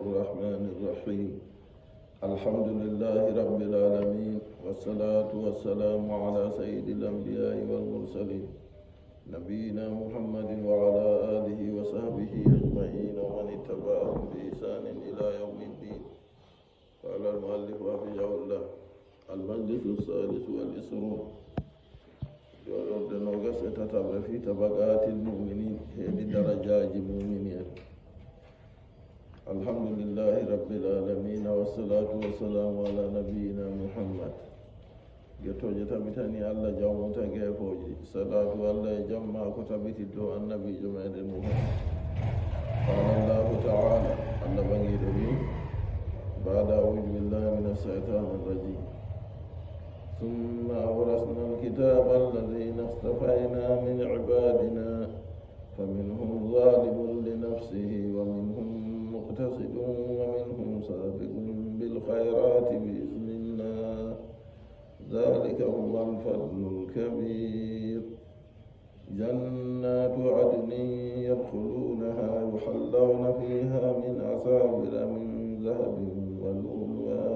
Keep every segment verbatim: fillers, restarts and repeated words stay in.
الرحمن الرحيم. الحمد لله رب العالمين، والصلاة والسلام على سيد الأنبياء والمرسلين، نبينا محمد وعلى آله وصحبه أجمعين، ومن اتبعهم بإحسان إلى يوم الدين. قال المؤلف حفظه الله: المجلس السادس والعشرون. Jooɗorde noogas e tataɓre fii tabaqaatil mu'miniin, heedi darajaaji mu'miniin. Alhamdulillaahi rabbil aalamiina, wassalaatu wassalaamu alaa nabiyyinaa Muhammad. Yettooje tabitani Allah, jawmo tageefooji. Salaatu Allah e jam makko tabiti dow annabiijo meɗen Muhammad. Qaala Allaahu ta'aalaa, Allah ɓaŋiiɗo wi'i, ba'da a'uuzu billaahi mina shaytaani rajiim. ثم أورثنا الكتاب الذين اصطفينا من عبادنا فمنهم ظالم لنفسه ومنهم مقتصد ومنهم سابق بالخيرات بإذن الله، ذلك هو الفضل الكبير. جنات عدن يدخلونها يحلون فيها من أساور من ذهب ولؤلؤا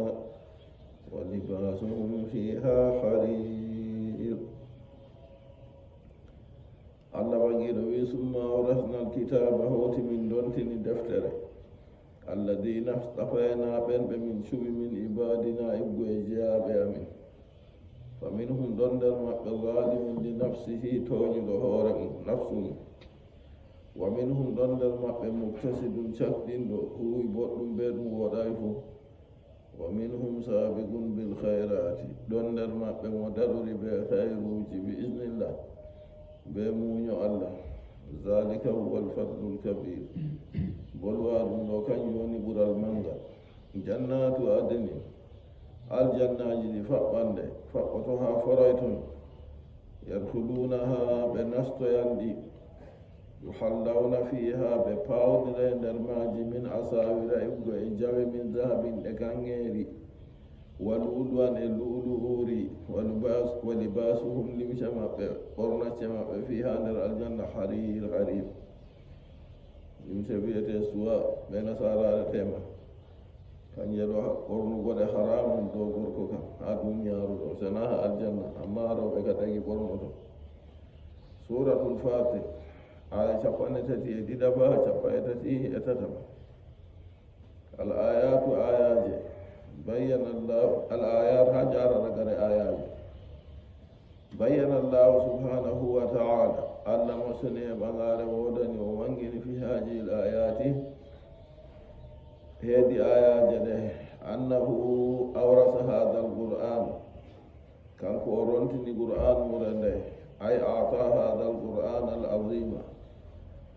ولباسهم فيها حرير. Allah ɓaŋiiɗo wi'i, summa awrasna alkitaaba, hooti min dontini deftere, alladina stafayna, ɓen ɓe min cuɓi, min ibadina, iggo e jeyaaɓe amin. Fa minhum, ɗon nder maɓɓe, zalimun li nafsihi, tooñuɗo hoore mum, nafsu mum. Wa minhum, ɗon nder maɓɓe, muktasidun, caɗɗinɗo, huwi boɗɗum be ɗum woɗaay fu. Wa minhum sabiqun bil khayrati, ɗon nder maɓɓe mo daɗori be khayruuji bi iznillah, be muuɲo Allah. Zalika huwal fadlul kabir. Bolwa ɗum ɗo, kanjum woni ɓural manngal. Jannatu adnin, aljannaaji ɗi faɓɓanɗe, faɓɓoto haa foroy ton. Yadkhulunaha, ɓe nastoyan ɗi. Yuhallawna fiha, ɓe pawniray nder maaji, min asawira, iggo e jawe, min zahabin, ɗe kaŋŋeeri, wa lu'lu'an, e lu'lu'uuri, wa libas-, wa libasuhum, limce maɓɓe, ɓornacce maɓɓe, fiha, nder aljanna, harir, harir. Limce wi'ete suwa, ɓe nasaraare tema. Kanje ɗo ha-, ɓornugo ɗe haramun dow gorko kam, ha duniyaaru ɗo, sena ha aljanna, amma rewɓe ka tagi ɓornoto. Suratul Fatir, aya cappanɗe tati e ɗiɗaɓa, cappanɗe tati e tataɓa. Al ayatu, ayaje. Bayyana Allah, al ayat, ha jara ragare ayaje. Bayyana Allahu subhanahu wa ta'ala, Allah mo seni e ɓagaare woodani, o wangini fi haadihi l-ayaati, heedi ayaaje ɗe, annahu awrasa haadha l-Qur'aan, kanko o rontini Qur'aan mure nde, ay a'taa haadha l-Qur'aan al-aziima,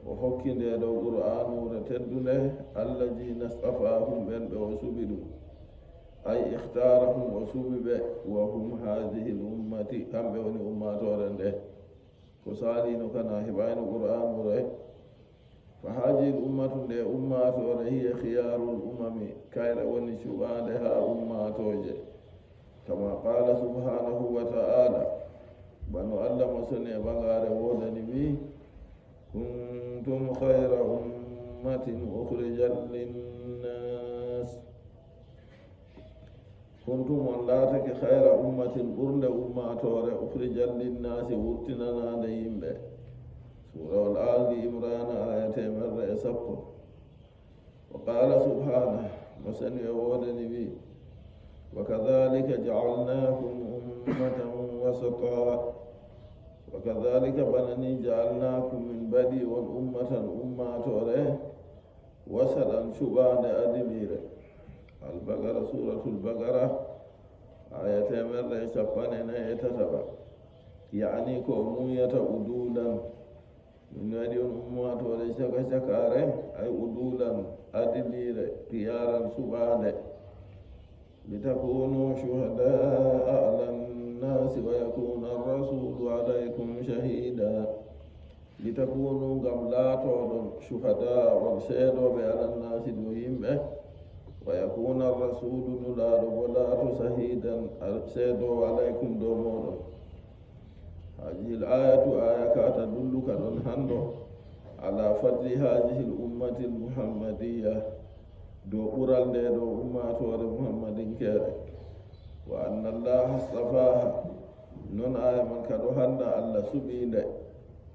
o hokki nde ɗo Qur'aan mure teddunde, alladhiina stafahum, ɓen ɓe o suɓi ɗum. Ay ikhtarahum, o suɓi ɓe, wa hum hadhihi l-ummati, kamɓe woni ummaatoore nde. Ko saalino kana heɓayno Qur'aanu re. Fa hadhihi l-ummatu, nde ummaatoore, hiya khiyaru l-umami, kayre woni cuɓaande haa ummaatooje. Kama qaala subhanahu wa ta'ala, bano Allah mo seni e ɓagaare woodani wi, kuntum khayra ummatin ukhrijat linnas. Kuntum, on laatake, khayra ummatin, ɓurnde ummaatoore, ukhrijat linnaasi, wurtinanaande yimɓe. Suurawol Aali Imraana, aaya teemerre e sappo. Wa qaala subhaanahu, mo seni e woodani wi, wa kadhalika ja'alnaakum ummatan wasata. Wa kadhalika, bana ni, ja'alnaakum, min mbaɗi on, ummatan, ummaatoore, wasaɗan, cuɓaande, adiliire. Al-Baqara, Suuratul Baqara, aaya teemerre e cappanɗe nayi e tataɓa. Ya'ni, ko o muuyata, uduulan. Min waɗi on ummaatoore caka-cakaare, ay uduulan, adiliire, khiyaaran, cuɓaande. Litakunu shuhadaa ala nnaasi wa yakuna rrasuulu alaykum shahiida. Litakunu, ngam laatooɗon, shuhadaa, on seedooɓe, ala nnaasi, dow yimɓe, wa yakuna rrasuulu, Nulaaɗo bo laato, shahiidan, al-, seedoowo, alaykum, dow mooɗon. Haadihil aayatu, aaya ka tadullu, ka ɗon hando, ala fadli haadihil ummatil muhammadiyya, dow ɓural nde ɗo ummaatoore Muhammadinkeere. Wa anna Allaha astafaha, non aaya man ka ɗo hannda Allah suɓii nde,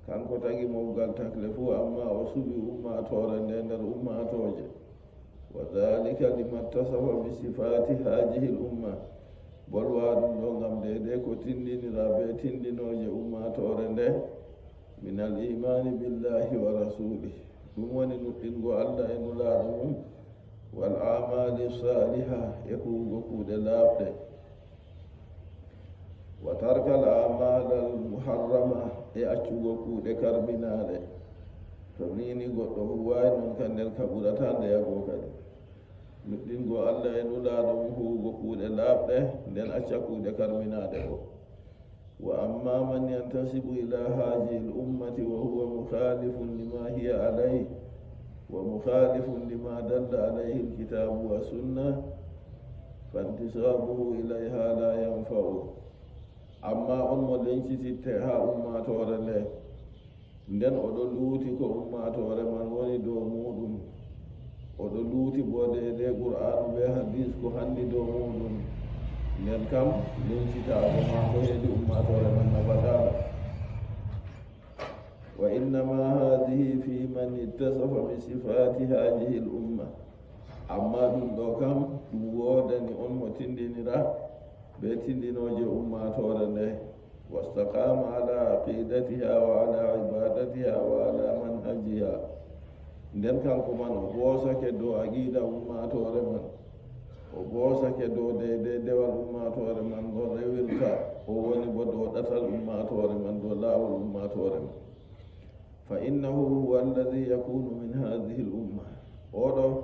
kanko tagi mowgal takle fuu, amma o suɓii ummaatoore nde nder ummaatooje. Wa dhalika lima ittasafa bi sifati hajihi l umma, bolwa ɗum ɗo ngam deydey ko tindinira be tindinooje ummaatoore nde, min al imani billahi wa rasulih, ɗum woni nuɗɗingo Allah e nulaaɗo mum, wal amali saliha, e huwugo kuuɗe laaɓɗe, wa tarkal amal al muharrama, e accugo kuuɗe karminaaɗe. To nii ni goɗɗo huwaay non ka nder ka ɓurata nde yagoo kadi. Nuɗɗingo Allah e nulaaɗo mum huwugo kuuɗe laaɓɗe, nden acca kuuɗe karminaaɗe bo. Wa amma man yantasibu ila hajihi l ummati wa huwa mukhalifun lima hiya alayh, wa mukhalifun lima dalla alayhi l kitabu wa sunna, fantisabuhu ilayha la yanfa'u. Amma on mo lencititte haa ummaatoore nde, nden oɗo luuti ko ummaatoore man woni dow muuɗum, oɗo luuti bo deydey Qur'aanu be hadiis ko hanndi dow muuɗum, nden kam lencitaago maako heedi ummaatoore man nafataa mo. Wa innama hadihi fi man ittasafa bi sifati hadihi l umma. Amma ɗum ɗo kam, ɗum woodani on mo tindinira be tindinooje ummaatoore nde, wastaqama ala aqidatiha wa ala ibadatiha wa ala manhajiha. Nden kanko man o ɓoosake dow aqida ummaatoore man, o ɓoosake dow deydey dewal ummaatoore man ngon rewirta, o woni bo dow ɗatal ummaatoore man, dow laawol ummaatoore man. Fa innahu huwa alladhi yakunu min hadhihi l umma. Oɗo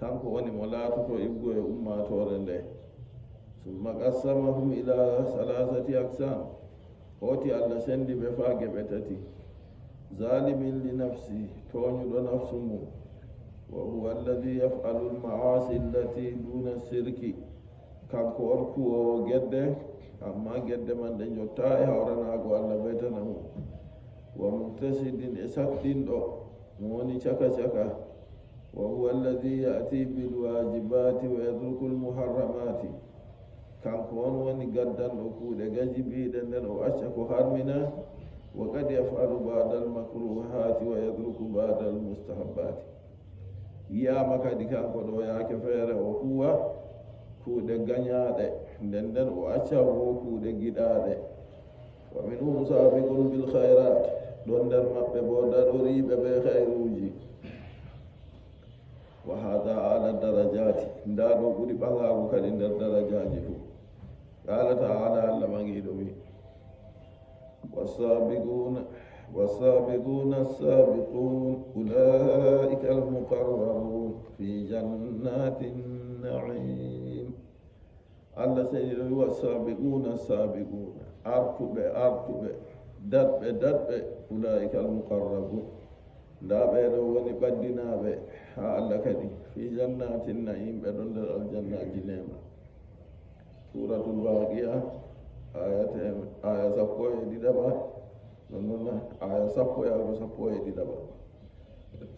kanko woni mo laatoto iggo e ummaatoore nde. Summa qassamahum ila thalathati aqsam. Hooti Allah sendi ɓe faa geɓe tati. Zalimin li nafsi, tooñuɗo nafsu mum. Wa huwa alladhi yaf'alu l ma'asi allati duna shirki. Kanko on kuwoowo gedde, amma gedde man ɗe njotta e hawranaago Allah be tana mum. Wa muqtasidin, e saɗɗinɗo, mo woni caka caka. Wa huwa alladhi ya'ti bil wajibati wa yatruku l muharramati. Kanko on woni gaddanɗo kuuɗe gajibiiɗe, nden o acca ko harmina. Wa qad yaf'alu ba'da l makruhati wa yatruku ba'da l mustahabbati. Yi'aama kadi kanko ɗo yaake feere o huwa kuuɗe gañaaɗe, nden nden o acca wo kuuɗe giɗaaɗe. Wa minhum sabiqun bil khairat, ɗon nder maɓɓe bo daɗoriiɓe be khairuuji. Wa hadha ala darajati, ndaa ɗo ɓuri ɓangaago kadi nder darajaaji fuu. Qala ta'ala, Allah maŋiiɗo wi, والسابقون، والسابقون السابقون أولئك المقربون في جنات النعيم. Allah seni ɗo wi, والسابقون السابقون, artuɓe, artuɓe, daɗɓe, daɗɓe, أولئك المقربون. Ndaa ɓee ɗo woni ɓaddinaaɓe haa Allah kadi, في جنات النعيم, ɓe ɗon nder aljannaaji neema. Suuratul Waaqi'a, aya tem-, aya sappo e ɗiɗaɓa, non non aya sappo yaago sappo e ɗiɗaɓa.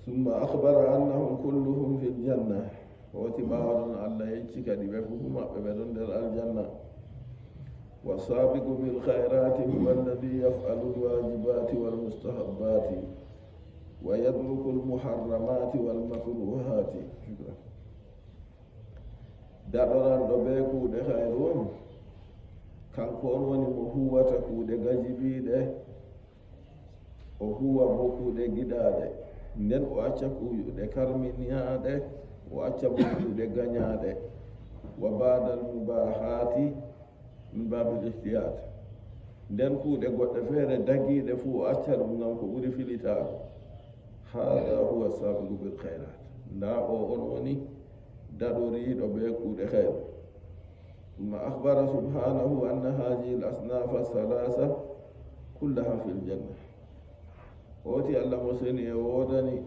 ثم أخبر أنهم كلهم في الجنة. Hooti ɓaawo ɗon Allah yecci kadi ɓe fuu maɓɓe ɓe ɗon nder aljanna. والسابق بالخيرات هو الذي يفعل الواجبات والمستحبات ويترك المحرمات والمكروهات. Daɗoranɗo bee kuuɗe hayru on, kanko on woni mo huwata kuuɗe gajibiiɗe, o huwa boo kuuɗe giɗaaɗe, nden o acca kuuɗe karminaaɗe, o acca boo kuuɗe gañaaɗe. وبعد المباحات من باب الاحتياط. Nden kuuɗe goɗɗe feere dagiiɗe fuu o acca ɗum ngam ko ɓuri filitaago. هذا هو السابق بالخيرات. Ndaa o on woni daɗoriiɗo bee kuuɗe hayru. ثم أخبر سبحانه أن هذه الأصناف الثلاثة كلها في الجنة. Hooti Allah mo seni e woodani,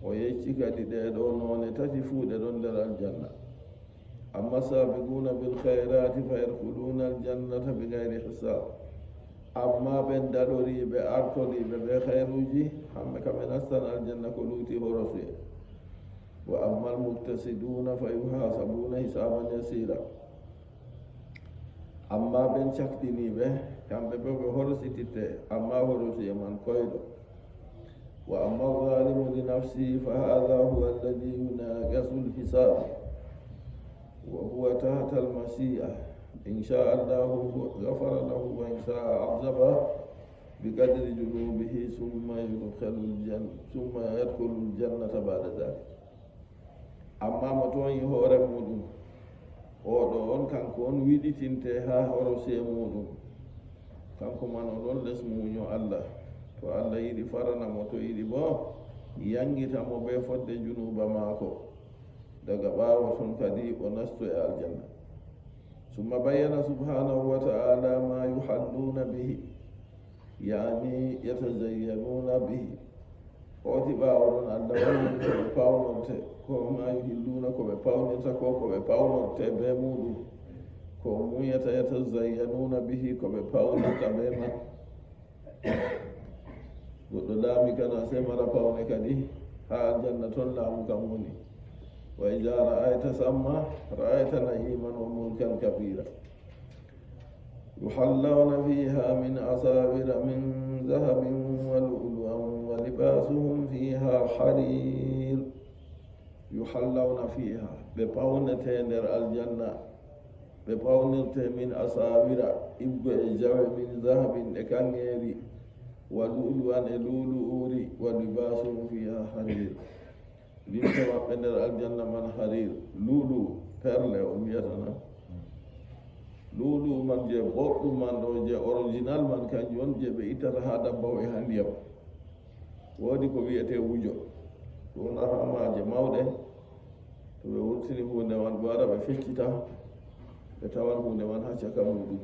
o yecci kadi ɗee ɗoo noone tati fuu ɗe ɗon nder aljanna. أما السابقون بالخيرات فيدخلون الجنة بغير حساب. Ammaa ɓen daɗoriiɓe, artoriiɓe bee hayruuji, hamɓe kam ɓe nastan aljanna ko luuti horosuye. وأما المقتصدون فيحاسبون حسابا يسيرا. Amma ɓen cakɗiniiɓe, kamɓe boo ɓe horosititte, amma horosiye man koyɗo. وأما الظالم لنفسه فهذا هو الذي يناقص الحساب وهو تحت المشيئة. إن شاء الله غفر له وإن شاء عذبه بقدر ذنوبه ثم يدخل الجنة، ثم يدخل الجنة بعد ذلك. Amma mo tooñi hoore muuɗum, oo ɗoo on, kanko on wiɗitinte haa horosiye muuɗum. Kanko man o ɗon les muuɲo Allah. To Allah yiɗi farana mo, to yiɗi boo yaŋgita mo bee fodde junuuba maako. Daga ɓaawo ton kadi o nastoya aljanna. ثم بين سبحانه وتعالى ما يحلون به، يعني يتزينون به. Hooti ɓaawo ɗon Allah walli ko ɓe pawnorte, ko ما يحلون ko ɓe pawnirta ko, ko ɓe pawnorte bee muuɗum. Ko mum يتزينون به ko ɓe pawnirta bee man. Goɗɗo laami kana sey mara pawne kadi, haa aljanna ton laamu kam woni. وإذا رأيت ثم رأيت نعيما وملكا كبيرا. يحلون فيها من أساور من ذهب ولؤلؤا ولباسهم فيها حرير. يحلون فيها ɓe pawnete nder aljanna, ɓe pawnirte من أساور iggo e jawe من ذهب ɗe kaŋŋeeri, ولؤلؤا e lu'lu'uuri, ولباسهم فيها حرير. Limce maɓɓe nder aljanna man hariir, lu'lu'u, perle on wiyata na? Lu'lu'u man je boɗɗum man ɗo, je original man, kanjum on je ɓe ittata haa dabbawo e haa ndiyam. Woodi ko wi'ete wujo. Ɗum wona haa maaje mawɗe. To ɓe wurtini huunde man, ɓe wara ɓe feccita, ɓe tawan huunde man haa caka muuɗum.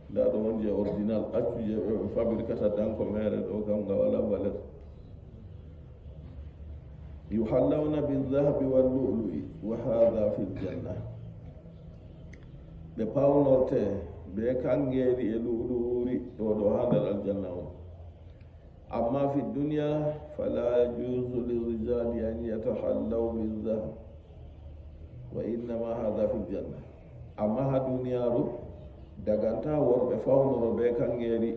Ndaa ɗo on je original, accu je ɓe, ɓe fabrikata danko meere ɗo kam, nga walaa valeur. يحلون بالذهب واللؤلؤ وهذا في الجنة. Ɓe pawnorte bee kaŋŋeeri e lu'lu'uuri, ɗo, ɗo haa nder aljanna on. أما في الدنيا فلا يجوز للرجال أن يتحلوا بالذهب، وإنما هذا في الجنة. Amma haa duniyaaru, daganta worɓe fawnoro bee kaŋŋeeri,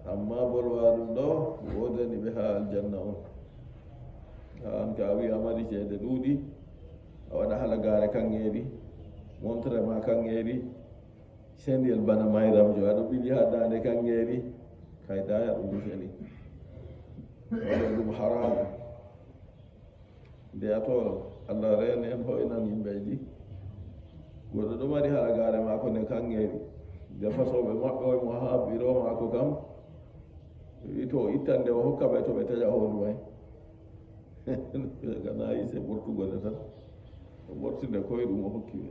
amma bolwaaɗum ɗo woodani ɓe haa aljanna on. Haa an ka a wi'i a mari ceede ɗuuɗi, a waɗa halagaare kaŋŋeeri, montre ma kaŋŋeeri, sendiyel bana mayram jo, a ɗo ɓili haa daande kaŋŋeeri, kay daya ɗum seni. Waɗa ɗum haramu. Nde a to Allah reene en hoynan yimɓeji. Goɗɗo ɗo mari halagaare maako nde kaŋŋeeri. Nde fasooɓe maɓɓe oy mo haa biro maako kam. Wi to o ittan nde o hokka ɓe to ɓe taƴa hoondu may. Gana yise ɓortugo nde tan. O ɓorti nde koyɗum o hokki ɓe.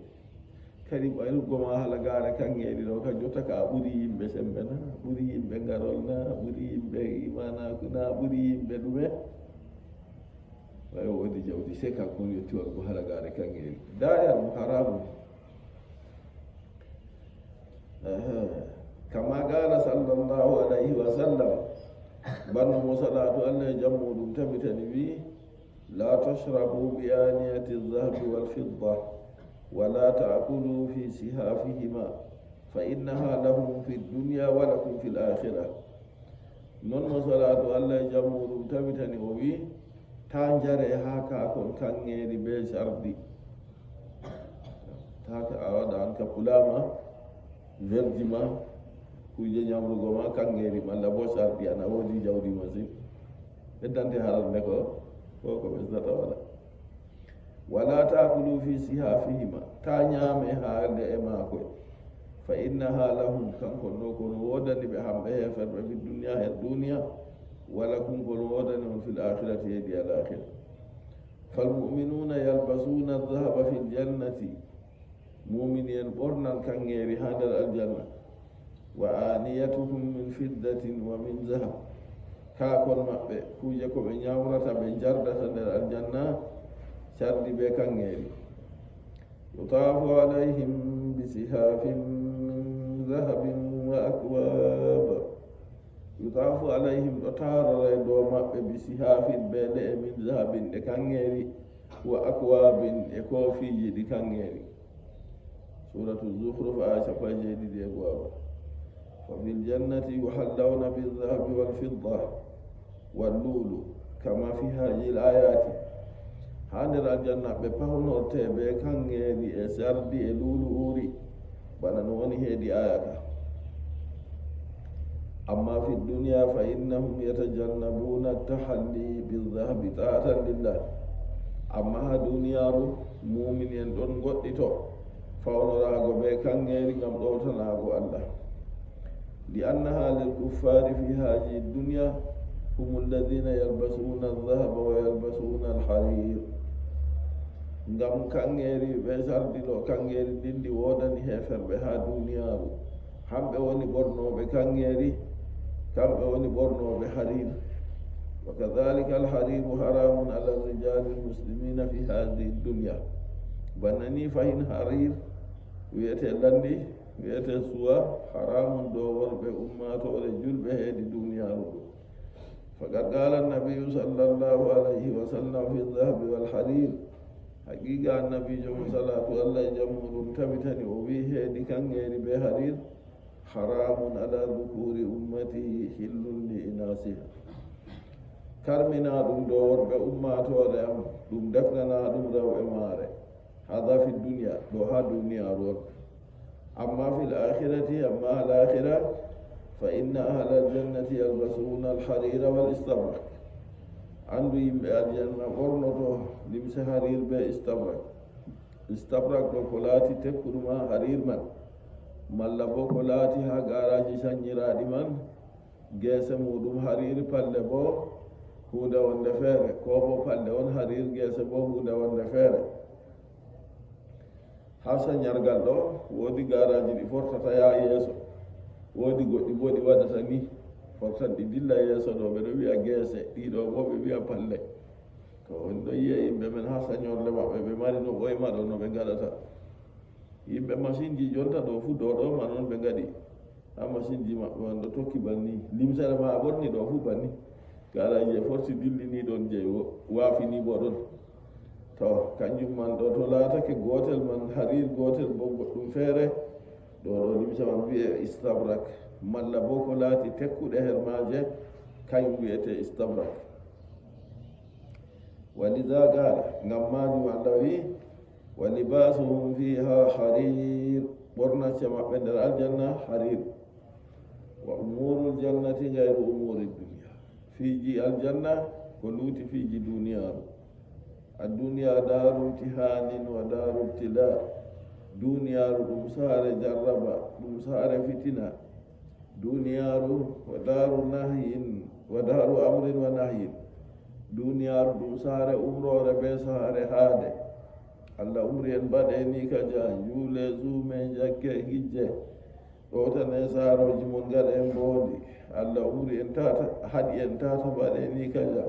Kadi ɓayrugo ma halagaare kaŋŋeeri ɗo, ka jotta ka a ɓuri yimɓe sembe na, a ɓuri yimɓe ngarol na, a ɓuri yimɓe imanaaku na, a ɓuri yimɓe ɗume? Ɓay o woodi jawdi, sey kanko woni yotti waɗugo halagaare kaŋŋeeri. Daya ɗum haramu. Aha. Kama qala sallallahu alayhi wa sallam, banno mo salaatu Allah e jam muɗum tabitani wi, لا تشربوا بآنية الذهب والفضة، ولا تأكلوا في صحافهما، فإنها لهم في الدنيا ولكم في الآخرة. Non mo salaatu Allah e jam muɗum tabitani o wi, ta njare haa kaakon kaŋŋeeri bee cardi. Ta ka a waɗa an ka pulaama, verdi ma, kuuje nyamrugo ma, kaŋŋeeri ma, labo cardi, ana woodi jawdi masin. Ɓeddante haral nde ko, ko, ko ɓesdata wala. ولا تأكلوا في صحافهما، ta nyaame haa le'e maako. فإنها لهم، kankon ɗo ko no woodani ɓe hamɓe heeferɓe في الدنيا her duniya, ولكم ko no woodani on في الآخرة hedi alaakhira. فالمؤمنون يلبسون الذهب في الجنة، muumini en ɓornan kaŋŋeeri haa nder aljanna. وآنيتهم من فضة ومن ذهب، kaakon maɓɓe, kuuje ko ɓe nyamrata, ɓe njardata nder aljanna, cardi bee kaŋŋeeri. يطاف عليهم بصحاف من ذهب وأكواب. Yutaafu alayhim, ɗo taarore dow maɓɓe, bi sihafin, be le'e, min zahabin, ɗe kaŋŋeeri, wa akwabin, e koofiiji ɗi kaŋŋeeri. Suratu Zukhruf, aya cappanɗe jeeɗiɗi e go'o. Fa fil jannati yuhallawna bizahabi wal fidda wal lu'lu kama fi hadhihi al ayati. Haa nder aljanna ɓe pawnorte be kaŋŋeeri e sardi e lu'lu'uuri, bana no woni heedi aya ka. Amma fi dunya fa innahum yatajannabuna tahalli bizahabi ta'atan lillah. Amma haa duniyaaru, muumini en ɗon ngoɗɗito fawnoraago be kaŋŋeeri ngam ɗowtanaago Allah. Li annaha lil kuffari fi hadhihi dunya hum alladhina yalbasuna adh-dhahaba wa yalbasuna al-harir. Ngam kaŋŋeeri ɓe sardi ɗo, kaŋŋeeri ndin ndi woodani heeferɓe haa duniyaaru. Hamɓe woni ɓornooɓe kaŋŋeeri, kamɓe woni ɓornooɓe harir. Wa kadhalika al-hariru haramun ala rijali al-muslimina fi hadhihi dunya. Bana ni fahin harir wi'ete landi, wi'ete suwa, haramun dow worɓe ummaatoore julɓe heedi duniyaaru ɗo. Faqad qala an-nabiyyu sallallahu alayhi wa sallam fi dhahabi wal harir. Haqiqa annabiijo mo salaatu Allah e jam muɗum tabitani o wi'i heedi kaŋŋeeri be harir, haramun ala dhukuri ummati hillun li inasiha. Karmina ɗum dow worɓe ummaatoore am, ɗum defnana ɗum rewɓe maare. Hadha fi dunya, ɗo haa duniyaaru on. Amma fil akhirati, amma al akhira, fa inna ahla al jannati yalbasuna al harira wal istabrak. Andu yimɓe aljanna ɓornoto limse harir be istabrak. Istabrak ɗo ko laati tekkuɗum haa harir man, malla bo ko laati haa gaaraaji sanyiraaɗi man, geese muɗum harir, palle bo huunde wonde feere, ko bo palle on harir, geese bo huunde wonde feere. Haa sanyargal ɗo, woodi gaaraaji ɗi fortata yaa yeeso, woodi goɗɗi bo ɗi waɗata ni, fortan ɗi dilla yeeso ɗo, ɓe ɗo wi'a geese, ɗiɗo bo ɓe wi'a palle. To on ɗo yi'a yimɓe men haa sanyorle maɓɓe, ɓe mari no ɓoyma ɗo no ɓe ngaɗata. Yimɓe masinji jonta ɗo fu dow ɗo man on ɓe ngaɗi. Haa masinji maɓɓe man ɗo tokki banni. Limsere ma a ɓorni ɗo fu banni. Gaaraaji e forti dillini ɗon je wo-, waafini bo ɗon. To, kanjum man ɗo to laatake gootel man harir, gootel bo goɗɗum feere, ɗo ɗo limse man wi'e istabrak. Malla bo ko laati tekkuɗe her maaje, kayum wi'ete istabrak. Wa lidha qala, ngam maajum Allah wi'i, wa libasuhum fiha harir, ɓornacce maɓɓe nder aljanna harir. Wa umurul jannati ghayru umuri dunya, fiiji aljanna ko luuti fiiji duniyaaru. Ad-dunya daru imtihanin wa daru ibtila, duniyaaru ɗum saare jarraba, ɗum saare fitina. Duniyaaru wa daru nahyin, wa daru amrin wa nahyin. Duniyaaru ɗum saare umroore be saare haade. Allah umri en mbaɗe ni kaja, njuule, zuume, njakke, ngijje. Ɗowtane saarooji mon, ngaɗe mboondi. Allah umri en tata, haɗi en tata mbaɗe ni kaja.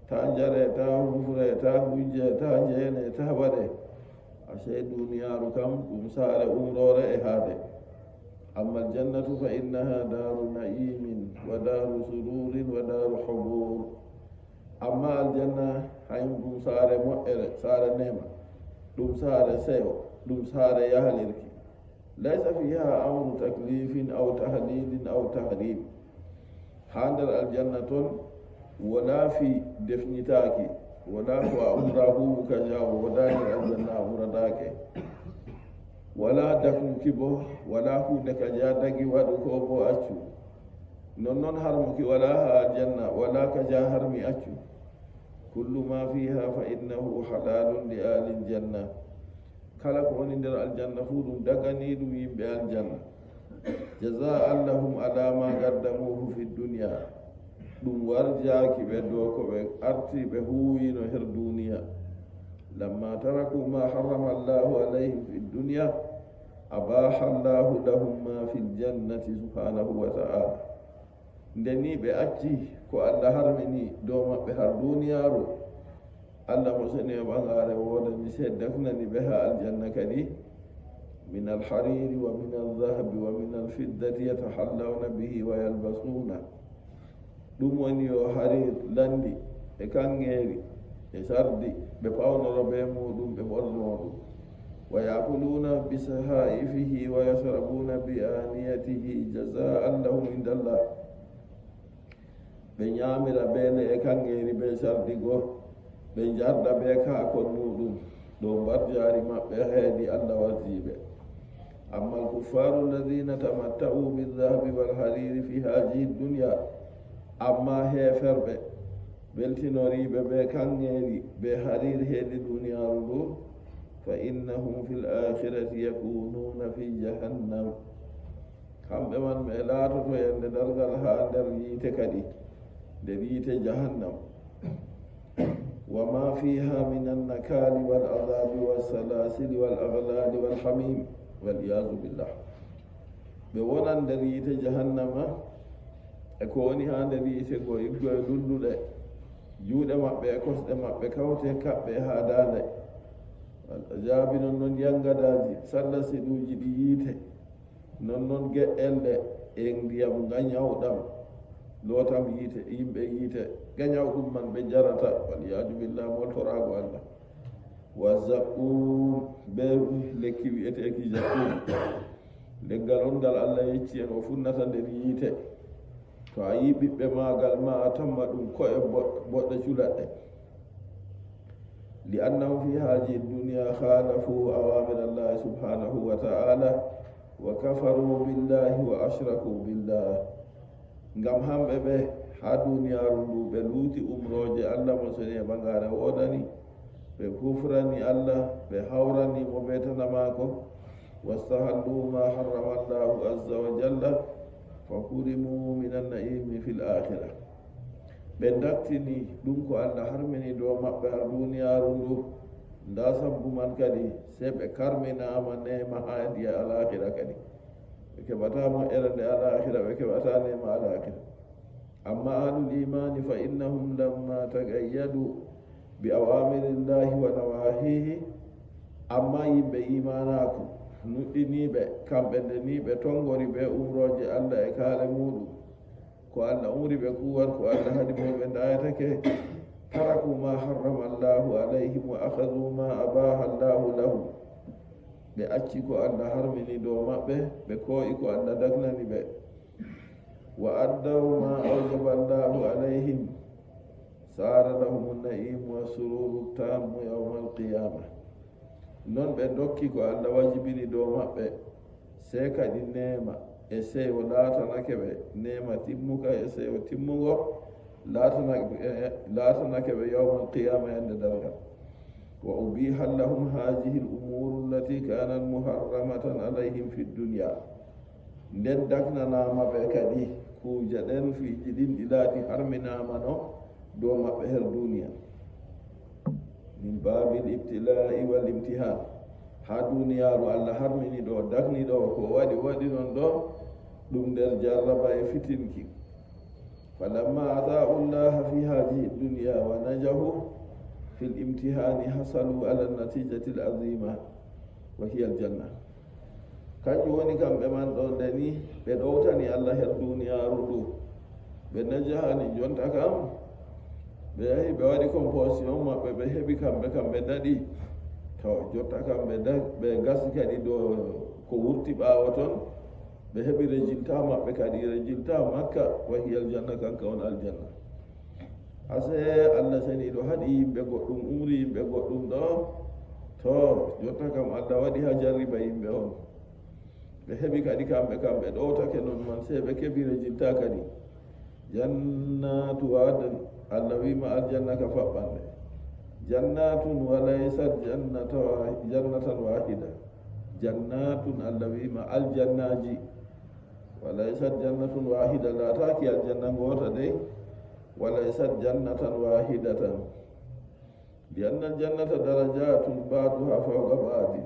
Ta njare, ta ngufre, ta ngujje, ta njeene, ta mbaɗe. Ashe duniyaaru kam ɗum saare umroore e haade. Amma aljannatu fa innaha daru na'imin wa daru sururin wa daru hubur. Amma aljanna hayum ɗum saare moƴƴere, saare neema, ɗum saare seyo, ɗum saare yahalirki. Laysa fiha amru taklifin aw tahlilin aw tahrim. Haa nder aljanna ton, wala fi defnitaaki, wala ko a umra huuwu ka jaawo, wala nder aljanna a umrataake. Wala dafnuki bo, wala huunde ka ja dagi waɗu ko bo accu. Nonnon harmuki wala haa aljanna, wala ka ja harmi accu. Kullu ma fiha fa innahu halalun li ahli aljanna. Kala ko woni nder aljanna fuu, ɗum daganiiɗum yimɓe aljanna. Jaza'an lahum ala ma qaddamuhu fi dunya. Ɗum warjaaki ɓe dow ko ɓe arti ɓe huuwino her duniya. Lamma taraku ma harrama Allahu alayhim fi dunya, abaha Allahu lahum ma fil jannati subhanahu wa ta'ala. Nde ni ɓe acci ko Allah harmini dow maɓɓe har duniyaaru, Allah mo seni o ɓagaare woodani seedda kunani ɓe haa aljanna kadi. Min alhariri wa min alzahabi wa min alfiddati yatahallawna bihi wa yalbasuna. Ɗum woni yo hariir, lanndi, e kaŋŋeeri, e sardi, ɓe pawnoro bee muuɗum, ɓe ɓornoo ɗum. Wa ya'kuluna bi sahaifihi wa yashrabuna bi aniyatihi jazaan lahum indallah. Ɓe nyaamira bee le'e kaŋŋeeri bee sardi go, ɓe njarda bee kaakon muuɗum, ɗo mbarjaari maɓɓe heedi Allah warji ɓe. Amma al-kuffaru alladhina tamatta'u bil dhahabi wal hariri fi hadhihi dunya, amma heeferɓe beltinoriiɓe bee kaŋŋeeri bee hariir heedi duniyaaru ndu, fa innahum fil akhirati yakununa fi jahannam. Kamɓe man ɓe laatoto yande darngal haa nder yiite kadi, nder yiite jahannam. Wa ma fiha min annakali wal azabi wal salasili wal aghlali wal hamim, wal iyazu billah. Ɓe wonan nder yiite jahannama e ko woni haa nder yiite go, iggoye lulluɗe. Juuɗe maɓɓe e kosɗe maɓɓe kawte kaɓɓe haa daande. Wal azabi, non non yangadaaji, sallasiluuji ɗi yiite. Non non ge'elɗe e ndiyam gañawɗam, lootam yiite, yimɓe yiite, gañawɗum man ɓe jarata, wal iyaadu billah, moltoraago Allah. Wa zaqqum, be lekki wi'eteeki zaqqum. Leggal on ngal Allah yecci en o funnata nder yiite. To a yi ɓiɓɓe maagal ma a tamma ɗum ko'e bo-, boɗɗe culaɗɗe. Li annahum fi haji dunya khalafu awamir Allah subhanahu wa ta'ala wa kafaru billahi wa ashraku billah. Ngam hamɓe ɓe haa duniyaaru ndu ɓe luuti umrooje Allah mo sene e ɓangaare woodani, ɓe kufrani Allah, ɓe hawrani mo be tana maako, wastahallu ma harrama Allahu azza wa jalla, fa hurimu minan na'imi fil akhirah. Ɓe ndaktini ɗum ko Allah harmini dow maɓɓe haa duniyaaru ndu, ndaa sabbu man kadi, sey ɓe karminaama neema haa hedi alaakhira kadi. Ɓe keɓataa moƴƴere nde alaakhira, ɓe keɓataa neema alaakhira. Amma ahlul imaani fa innahum lamma taqayyadu bi awamirillahi wa nawahihi, amma yimɓe imaanaaku, nuɗɗiniiɓe, kamɓe nde nii ɓe tonngori bee umrooje Allah e kaale muuɗum, ko Allah umri ɓe kuuwal, ko Allah haɗi boo ɓe ndaayatake, taraku ma harrama Allahu alayhim wa akhadhu ma abaha Allahu lahum. Ɓe acci ko Allah harmini dow maɓɓe, ɓe koo'i ko Allah dagnani ɓe. Wa addaw ma awjaba Allahu alayhim, sara lahum an-na'im wa sururu tammu yawmal qiyamah. Non ɓe ndokki ko Allah wajibini dow maɓɓe, sey kadi neema e seyo laatanake ɓe, neema timmuka e seyo timmugo laatanake, laatanake ɓe yawmal qiyama, yande darngal. Wa ubiha lahum hadhihi al-umuru allati kanat muharramatan alayhim fi dunya. Nden dagnanaama ɓe kadi kuuje ɗen, fiiji ɗin ɗi laati harminaama no dow maɓɓe her duniya. Min babil ibtila'i wal imtihan. Haa duniyaaru Allah harmini ɗo, dagni ɗo, ko waɗi, waɗi non ɗo, ɗum nder jarraba e fitinki. Falamma ata'u Allah fi hadhihi dunya wa najahu fil imtihani hasalu ala natijatil azima wa hiya al janna. Kanjum woni kamɓe man ɗo nde ni ɓe ɗowtani Allah her duniyaaru ndu. Ɓe najahani jonta kam, ɓe yahi ɓe waɗi composition maɓɓe, ɓe heɓi kamɓe kam ɓe daɗi. To jotta kam ɓe da-, ɓe gasi kadi ɗo ko wurti ɓaawo ton, ɓe heɓi résultat maɓɓe kadi, résultat makka wa hiya aljanna, kanka on aljanna. Ase Allah seniiɗo haɗi yimɓe goɗɗum, umri yimɓe goɗɗum ɗo, to jotta kam Allah waɗi haa jarriba yimɓe on. Ɓe heɓi kadi kamɓe kam, ɓe ɗowtake non man, sey ɓe keɓi résultat kadi. Jannatu adn, Allah wiima aljanna ka faɓɓande. Jannatun wa laysat jannata wa-, jannatan wahida. Jannatun, Allah wiima aljannaaji. Wa laysat jannatun wahida, laataaki aljanna ngoota dey. Wa laysat jannatan wahidatan. Li anna aljannata darajatun ba'duha fawqa ba'din.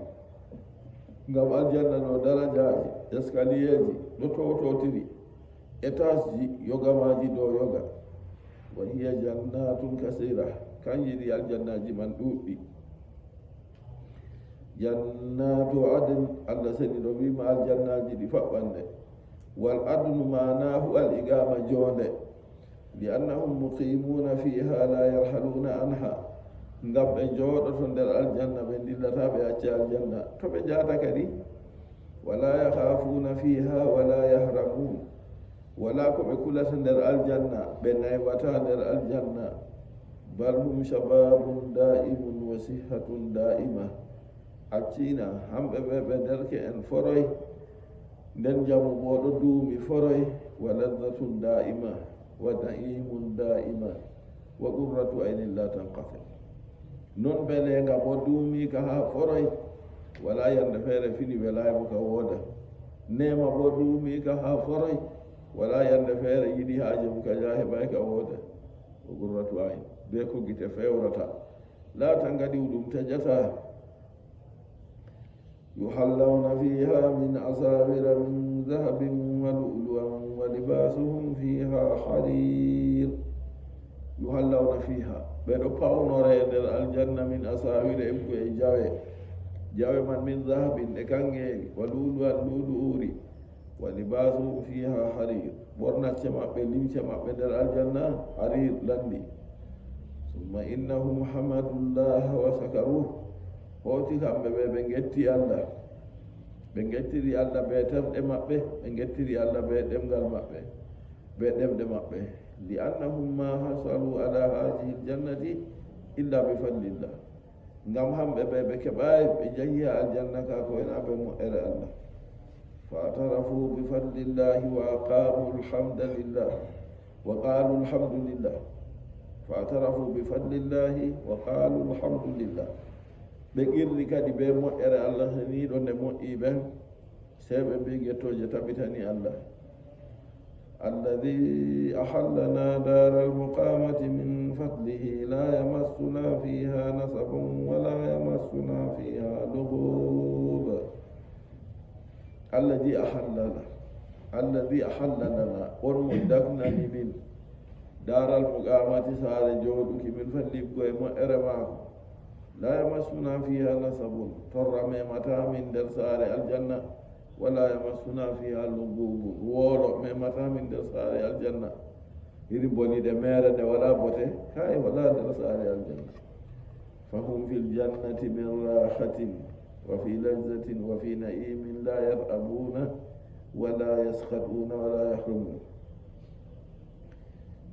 Ngam aljanna no darajaaji, escalierji, no towtotiri, étageji, yoga maaji dow yoga. Wa hiya jannatun kasira, kanji ɗi aljannaaji man ɗuuɗɗi. Jannatu adn, Allah seniiɗo wiima aljannaaji ɗi faɓɓande. Wal adnu ma'anahu al iqama, joonde. لأنهم مقيمون فيها لا يرحلون عنها. Ngam ɓe jooɗoto nder aljanna, ɓe ndillataa, ɓe acca aljanna. To ɓe njaata kadi, ولا يخافون فيها ولا يهرمون. Walaa ko ɓe kulata nder aljanna, ɓe naywataa nder aljanna. بل هم شباب دائم وصحة دائمة. Accina, hamɓe ɓe, ɓe derke'en foroy, nden njamu boo ɗo duumi foroy, ولذة دائمة، ونعيم دائمة، وقرة عين لا تنقطع. Non mbeleeŋga boo duumiika haa foroy, walaa yande feere fini welaay mo ka wooda. Neema boo duumiika haa foroy, walaa yande feere yiɗi haaje mum ka jaa heɓaay ka wooda. وقرة عين, bee ko gite fewrata. لا تنقطع, ɗum tajataa. يحلون فيها من أساور من ذهب ولؤلؤا ولباسهم فيها حرير. يحلون فيها, ɓe ɗo pawnoree nder aljanna, من أساور, e bu'e jawe. Jawe man من ذهب, ɗe kaŋŋeeri, ولؤلؤا, lu'lu'uuri. ولباسهم فيها حرير. Ɓornacce maɓɓe, limce maɓɓe nder aljanna, hariir, lanndi. ثم إنهم حمدوا الله وشكروه. Hooti kamɓe ɓe, ɓe ngetti Allah. Ɓe ngettiri Allah bee terɗe maɓɓe, ɓe ngettiri Allah bee ɗemngal maɓɓe, bee ɗemɗe maɓɓe. لأنهم ما حصلوا على هذه الجنة إلا بفضل الله. Ngam hamɓe ɓe, ɓe keɓaay, ɓe njahi haa aljanna ka ko wona bee moƴƴere Allah. فاعترفوا بفضل الله وقالوا الحمد لله. وقالوا الحمد لله. فاعترفوا بفضل الله وقالوا الحمد لله. Ɓe qirri kadi bee moƴƴere Allah seniiɗo nde moƴƴi ɓen. Sey ɓe mbi'i, gettooje tabitani Allah. الذي أحلنا دار المقامة من فضله لا يمسنا فيها نصب ولا يمسنا فيها لغوب. الذي أحلنا، الذي أحل لنا, on mo daknani min, دار المقامة, saare jooɗuki, من فضله, e moƴƴere maako. لا يمسنا فيها نصب, torra memataa min nder saare aljanna. ولا يمسنا فيها لغوب, woolo memataa min nder saare aljanna. Iri boni nde meere nde walaa bote, kay, walaa nder saare aljanna. فهم في الجنة من راحة وفي لذة وفي نعيم لا يرأبون ولا يسخطون ولا يحرمون.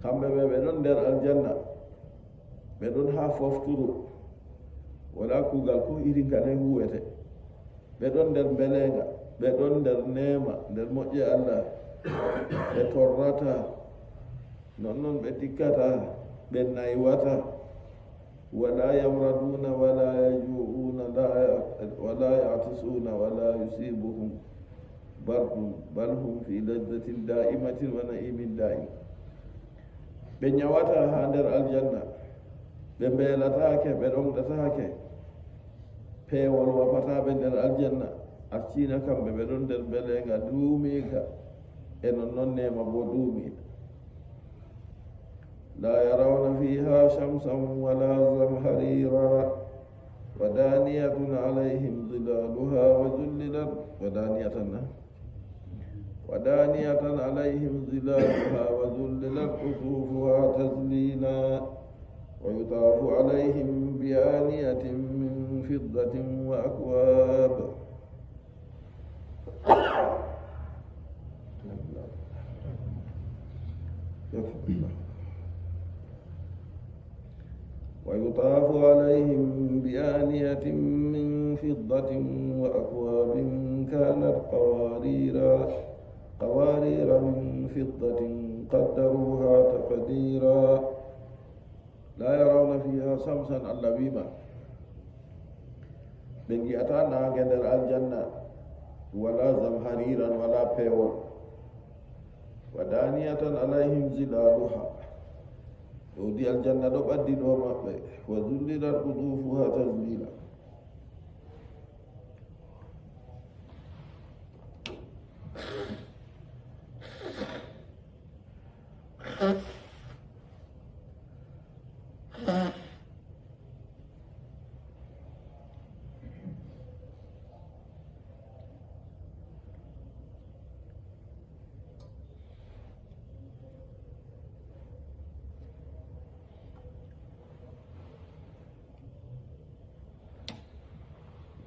Kamɓe ɓe, ɓe ɗon nder aljanna, ɓe ɗon haa fofturu, walaa kuugal ko irin ka ɗen huuwete. Ɓe ɗon nder mbeleeŋga, ɓe ɗon nder neema, nder moƴƴe Allah. Ɓe torrataa, nonnon ɓe tikkataa, ɓe naywataa. ولا يمرضون ولا يجوعون، لا ي-، ولا يعطشون ولا يصيبهم برد، بل هم في لذة دائمة ونعيم دائم. Ɓe nyawataa haa nder aljanna, ɓe mbeelataake, ɓe ɗomɗataake. Peewol wafataa ɓe nder aljanna, accina kamɓe ɓe ɗon nder mbeleeŋga duumiiŋga, e nonnon neema boo duumiiɗa. لا يرون فيها شمسا ولا زمهريرا ودانية عليهم ظلالها وذللت، ودانية، ودانية عليهم ظلالها وذللت قطوفها تذليلا. ويطاف عليهم بآنية من فضة وأكواب. ويطاف عليهم بآنية من فضة وأكواب كانت قواريرا، قوارير من فضة قدروها تقديرا. لا يرون فيها شمسا, Allah wi'i ma, ɓe ngi'ataa naange nder aljanna, ولا زمهريرا, walaa peewol. ودانية عليهم ظلالها, ɗowdi aljanna ɗo ɓaddi dow maɓɓe, وذللت قطوفها تذليلا.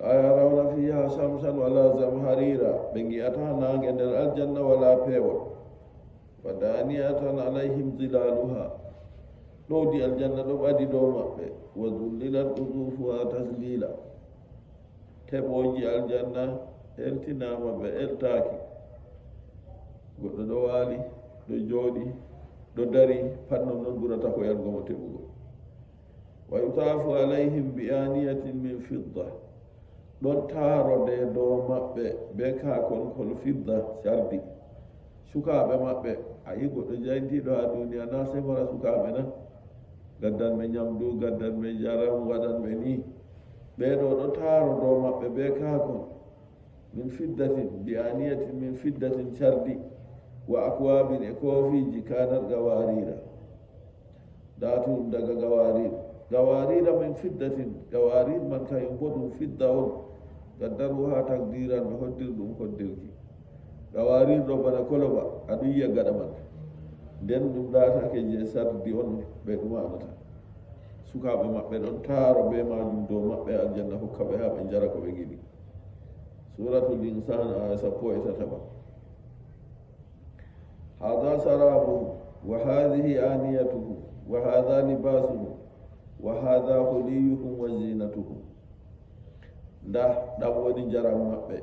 لا يرون فيها شمسا ولا زمهريرا. Ɓe ngi'ataa naange nder aljanna, walaa peewol. ودانية عليهم ظلالها. Ɗowdi aljanna ɗo ɓadi dow maɓɓe. وذللت قطوفها تذليلا. Teɓooji aljanna eltinaama, ɓe eltaaki. Goɗɗo ɗo waali, ɗo jooɗi, ɗo dari, pat non non ɓurata ko yargo mo teɓugo. ويطاف عليهم بآنية من فضة. Ɗon taarode dow maɓɓe bee kaakon kol fidda, cardi. Sukaaɓe maɓɓe, a yi goɗɗo jayntiiɗo haa duniya, na sey mara sukaaɓe na? Gaddan ɓe nyamdu, gaddan ɓe njaram, waɗan ɓe ni. Ɓee ɗo ɗo taaro dow maɓɓe bee kaakon. من فضة، بآنية من فضة, cardi, وأكواب, e koofiiji, كانت قوارير. Ndaa to ɗum daga قوارير. قوارير من فضة, قوارير man kayum boo ɗum fidda on. قدروها تقديرا, ɓe hoddir ɗum hoddirki. قوارير ɗo bana koloba, a ɗum yi'a gaɗa man. Nden ɗum laatake jey cardi on ɓe ɗumanata. Sukaaɓe maɓɓe ɗon taaro bee maajum dow maɓɓe aljanna, hokka ɓe haa ɓe njara ko ɓe ngiɗi. Suuratul Insaan, aaya sappo e tataɓa. هذا شرابهم، وهذه آنيتهم، وهذا لباسهم، وهذا حليهم وزينتهم. Ndaa, ɗam woni njaram maɓɓe,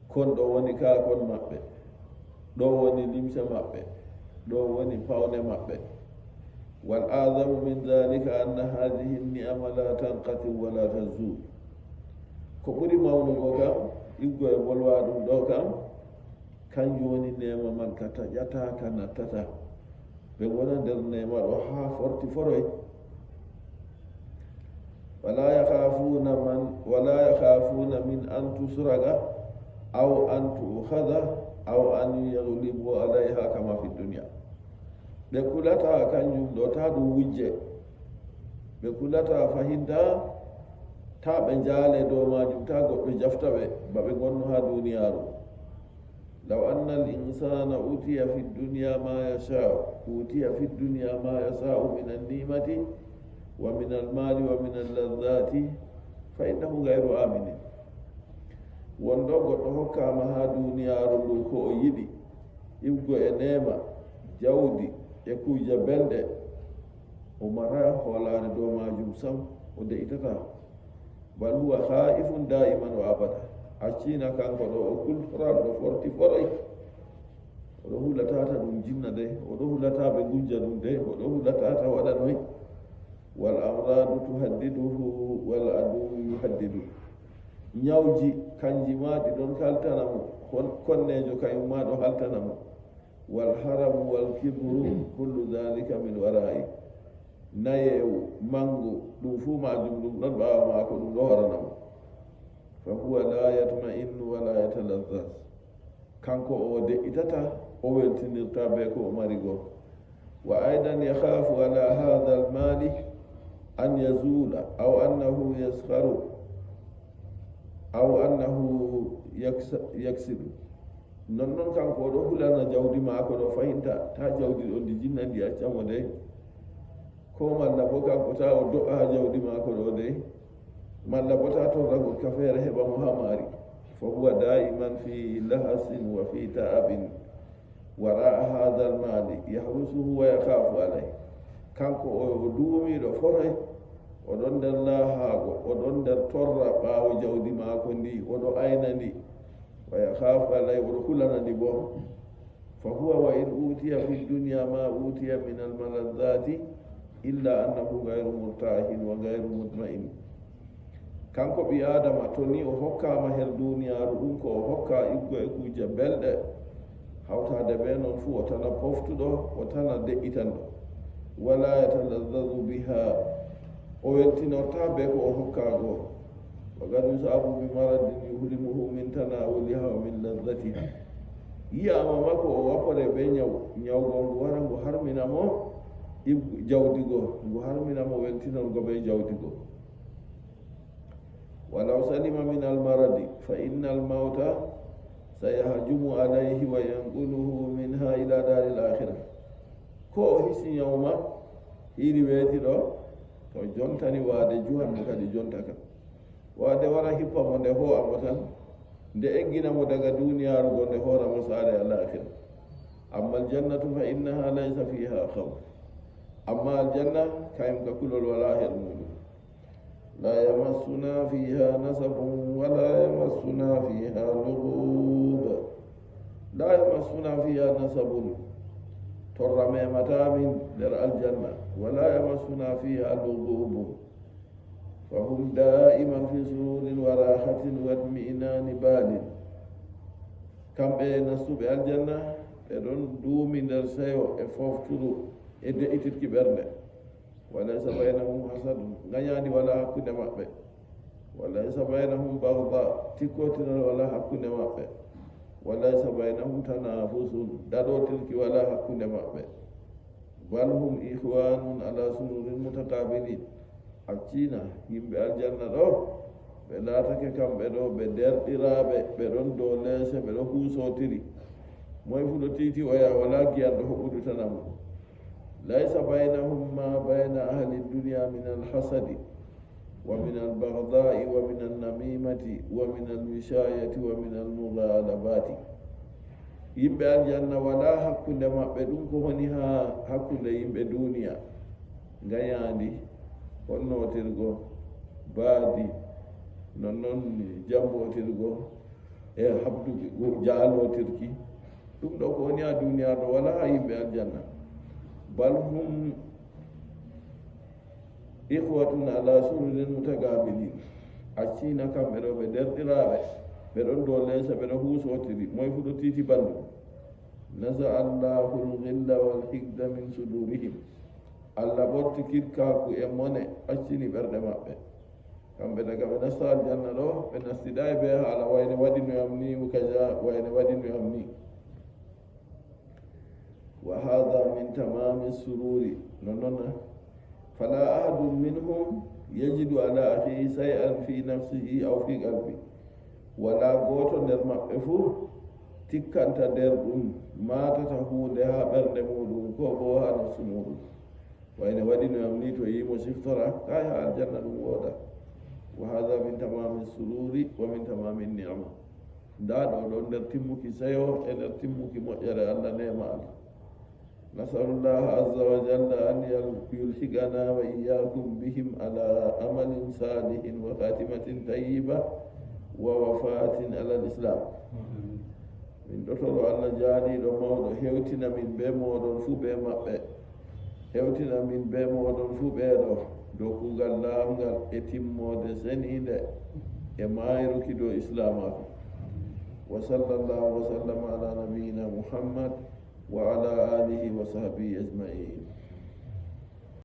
kon ɗo woni kaakon maɓɓe, ɗo woni limse maɓɓe, ɗo woni pawne maɓɓe. والأعظم من ذلك أن هذه النعم لا تنقطع ولا تزول. Ko ɓuri mawnugo kam, iggo e bolwa ɗum ɗo kam, kanjum woni neema man ka taƴataa, ka nattataa. Ɓe ngona nder neema ɗo haa forti foroy. ولا يخافون من، ولا يخافون من أن تسرق أو أن تؤخذ أو أن يغلبوا عليها كما في الدنيا. Ɓe kulataa kanjum ɗo, taa ɗum wujje. Ɓe kulataa fahin, taa, taa ɓe njaale dow maajum, taa goɗɗo jafta ɓe, ba ɓe ngonno haa duniyaaru. لو أن الإنسان أوتي في الدنيا ما يشاء، أوتي في الدنيا ما يشاء من النعمة ومن المال ومن اللذات فإنه غير آمن. Wonno goɗɗo hokkaama haa duniyaaru ndu ko o yiɗi, iwgo e neema, jawdi e kuuje belɗe, o maraa hoolaare dow maajum sam, o de'itataa. بل هو خائف دائما وأبدا. Accina kanko ɗo o kultoranɗo forti foroy. O ɗo hula tata ɗum jinna de, o ɗo hula ta ɓe ngujja ɗum de, o ɗo hula tata waɗa noy. والأمراض تهدده والعدو يهدده. Nyawji kanji ma ɗi ɗon haltana mo, hon-, konneejo kayum ma ɗo haltana mo. والهرم والكبر كل ذلك من ورائه. Nayeewu, manngu, ɗum fuu maajum ɗum ɗon ɓaawo maako, ɗum ɗo horana mo. فهو لا يطمئن ولا يتلذذ. Kanko o de'itataa, o weltinirtaa bee ko o mari go. وأيضا يخاف على هذا المال أن يزول أو أنه يسخر أو أنه يكس-، يكسد. Nonnon kanko o ɗo hulana jawdi maako ɗo fahinta, taa jawdi ɗo ndi jinna ndi acca mo dey. Ko malla bo kanko taa o do'a jawdi maako ɗo dey. Malla bo taa torragol ka feere heɓa mo haa maari. فهو دائما في لهث وفي تعب وراء هذا المال يحرسه ويخاف عليه. Kanko o, o duumiiɗo foroy, o ɗon nder laahaago, o ɗon nder torra ɓaawo jawdi maako ndi, o ɗo ayna ndi. ويخاف عليه, o ɗo hulana ndi bo. فهو وإن أوتي في الدنيا ما أوتي من الملذات إلا أنه غير مرتاح وغير مطمئن. Kanko ɓii Aadama, to ni o hokkaama her duniyaaru ɗum ko o hokka iggo e kuuje belɗe, hawtaade bee non fuu o tana poftuɗo, o tana de'itanɗo. ولا يتلذذ بها, o weltinortaa bee ko o hokkaa go. وقد يصاب بمرض يحرمه من تناولها ومن لذتها. Yi'aama ma ko o wafore bee nyaw, nyaw go ngu wara ngu harmina mo ib-, jawdi go, ngu harmina mo weltinorgo bee jawdi go. ولو سلم من المرض فإن الموت سيهجم عليه وينقله منها إلى دار الآخرة. Ko o hisi nyaw ma, hiiri weeti ɗo, to jontani waade juhan mo kadi jonta ka. Wa nde wara hippa mo, nde hoo'a mo tan, nde eggina mo daga duuniyaaru go, nde hoora mo saare alaakhira. Amma aljannatu fa innaha laysa fiha khawf. Amma aljanna, kayum ka kulol walaa her muuɗum. La yamassuna fiha nasabun wa la yamassuna fiha lughub. La yamassuna fiha nasabun. Torra memata min nder aljanna. Wa la yamassuna fiha lughub. Fa hum da'iman fi sururin wa rahatin wa itmi'nani balin. Kamɓe nastuɓe aljanna, ɓe ɗon duumi nder seyo e fofturu e de'itirki ɓernde. Wa laysa baynahum hasadun, ngañaandi walaa hakkunde maɓɓe. Wa laysa baynahum baghda, tikkotiral walaa hakkunde maɓɓe. Wa laysa baynahum tanafusun, daɗotirki walaa hakkunde maɓɓe. Bal hum ikhwanun ala sururin mutaqabilin. Accina yimɓe aljanna ɗo, ɓe laatake kamɓe ɗo ɓe derɗiraaɓe, ɓe ɗon dow leese, ɓe ɗo huusotiri. Moy fu ɗo tiiti oya, walaa giyanɗo hoɓɓudu tana mo. Laysa baynahum ma bayna ahli dunya min alhasadi, wa min albaghdai, wa min alnamimati, wa min alwishayati, wa min almughalabati. Yimɓe aljanna walaa hakkunde maɓɓe ɗum ko woni haa hakkunde yimɓe duuniya, ngañaandi, honnotirgo, baadi, non non jambotirgo, e habduki, go-, jaalotirki. Ɗum ɗo ko woni haa duuniya ɗo walaa haa yimɓe aljanna. Bal hum ikhwatun ala sururin mutaqabilin. Accina kamɓe ɗo ɓe derɗiraaɓe, ɓe ɗon dow leese, ɓe ɗo huusotiri, moy fu ɗo tiiti banndum. Naza allahu alghilla wal hikda min sudurihim. Allah ɓorti kirkaaku e mone, accini ɓerɗe maɓɓe. Kamɓe daga ɓe nasta aljanna ɗo, ɓe nastidaay be haala wayne waɗi no yam ni, kaza, wayne waɗi no yam ni. Wa hadha min tamami sururi. Non non, fala ahadun minhum yajidu ala akhihi shay'an fi nafsihi aw fi qalbi. Walaa gooto nder maɓɓe fuu tikkanta nder ɗum, maatata huunde haa ɓernde muuɗum, koo boo haa nafsu muuɗum. Wayne waɗi no yam ni, to yi'i mo siftora, kaay haa aljanna ɗum wooda. Wa hadha min tamami sururi wa min tamami ni'ma. Ndaa ɗo ɗon nder timmuki seyo e nder timmuki moƴƴere Allah, neema Allah. Nasalullaha azza wa jalla an yal-, yulhiqana wa iyyakum bihim ala amalin salihin wa khatimatin tayyiba wa wafatin ala al-islam. Min ɗo toro Allah jaaliiɗo mawɗo hewtina min bee mooɗon fuu bee maɓɓe. Hewtina min bee mooɗon fuu ɓeeɗo dow kuugal laaɓngal e timmoode seniinde e maayruki dow islaamaaku. Wa sallallahu wa sallama ala nabiyyina Muhammad wa ala alihi wa sahbihi ajma'in.